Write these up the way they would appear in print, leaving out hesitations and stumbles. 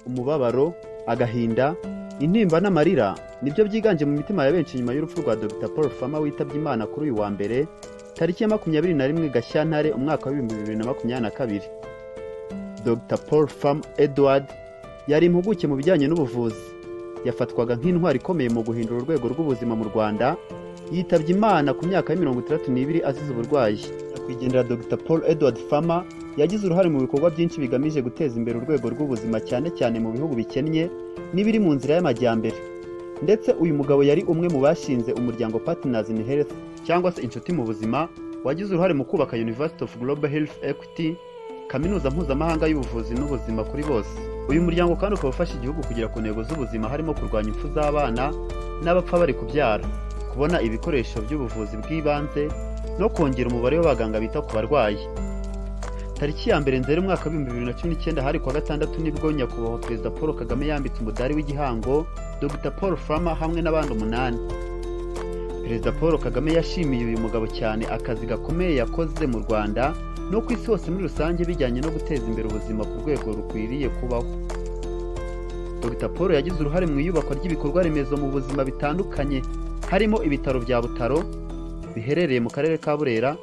Umubabaro, agahinda, intimba n'amarira nibyo byiganje mu mitima ya benshi nyuma y'urupfu rwa Dr Paul Farmer witabye Imana kuri uyu wa mbere, tariki ya 21 Gashyantare, umwaka wa 2022. Dr Paul Farmer Edward yari impuguke mu bijyanye n'ubuvuzi, yafatwaga nk'intwari ikomeye mu guhindura urwego rw'ubuzima mu Rwanda. Yitabye Imana ku myaka ya 62 azize uburwayi. Nyakwigendera Dr Paul Edward Farmer yagize uruhare mu bikorwa byinshi bigamije guteza imbere urwego rw'ubuzima, cyane cyane mu bihugu bikennye n'ibiri mu nzira y'amajyambere. Ndetse uyu mugabo yari umwe mu bashinze umuryango Partners in Health, cyangwa se Inshuti mu Buzima, wagize uruhare mu kubaka University of Global Health Equity, kaminuza mpuzamahanga y'ubuvuzi n'ubuzima kuri bose. Uyu muryango kandi ukaba ufasha igihugu kugera ku ntego z'ubuzima, harimo kurwanya impfu z'abana n'abapfa bari kubyara, kubona ibikoresho by'ubuvuzi bw'ibanze no kongera umubare w'abaganga bita ku barwayi. Tariki ya 1 Nzeri, umwaka wa 2019, hari kuwa gatandatu, nibwo Nyakubahwa Perezida Paul Kagame yambitse umudari w'igihango Dr Paul Farmer hamwe n'abandi umunani. Perezida Paul Kagame yashimiye uyu mugabo cyane akazi gakomeye yakoze mu Rwanda no ku isi hose muri rusange, bijyanye no guteza imbere ubuzima ku rwego rukwiriye kubaho. Dr Paul yagize uruhare mu iyubakwa ry'ibikorwa remezo mu buzima bitandukanye, harimo ibitaro bya Butaro biherereye mu karere ka Burera,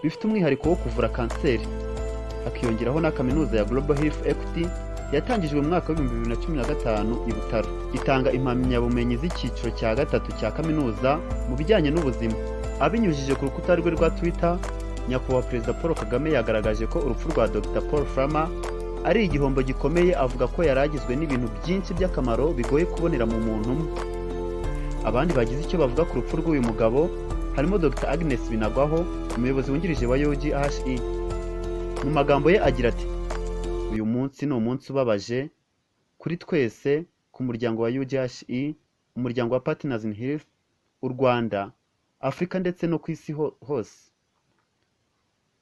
bifite umwihariko wo kuvura kanseri, hakiyongeraho na kaminuza ya Global Health Equity yatangijwe mu mwaka wa 2015 i Butaro, itanga impamyabumenyi z'icyiciro cya gatatu cya kaminuza mu bijyanye n'ubuzima. Abinyujije ku rukuta rwe rwa Twitter, Nyakubahwa Perezida Paul Kagame yagaragaje ko urupfu rwa Dr Paul Farmer ari igihombo gikomeye, avuga ko yari agizwe n'ibintu byinshi by'akamaro bigoye kubonera mu muntu umwe. Abandi bagize icyo bavuga ku rupfu rw'uyu mugabo harimo Dr Agnes Binagwaho, umuyobozi wungirije wa UGHE. Mu magambo ye agira ati: "Uyu munsi ni umunsi ubabaje kuri twese, ku muryango wa UGHE, umuryango wa Partners in Health, u Rwanda, Afurika ndetse no ku isi hose.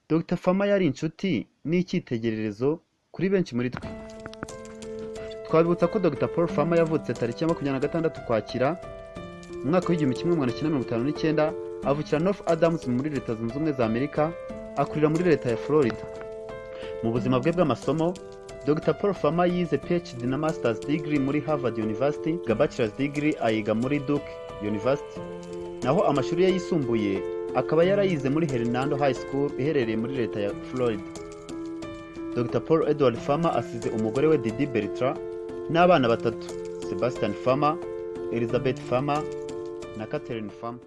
Dr Farmer yari inshuti n'icyitegererezo kuri benshi muri twe." Twabibutsa ko Dr Paul Farmer yavutse tariki ya 26 Ukwakira, mu mwaka wa 1959, avukira North Adams muri Leta Zunze Ubumwe za Amerika, akurira muri leta ya Florida. Mu buzima bwe bw'amasomo, Dr Paul Farmer yize PhD na Masters degree muri Harvard University, Bachelor's degree ayiga muri Duke University, naho amashuri ye yisumbuye akaba yarayize muri Hernando High School iherereye muri leta ya Florida. Dr Paul Edward Farmer asize umugore we Didi Bertrand n'abana batatu: Sebastian Farmer, Elizabeth Farmer na Catherine Farmer.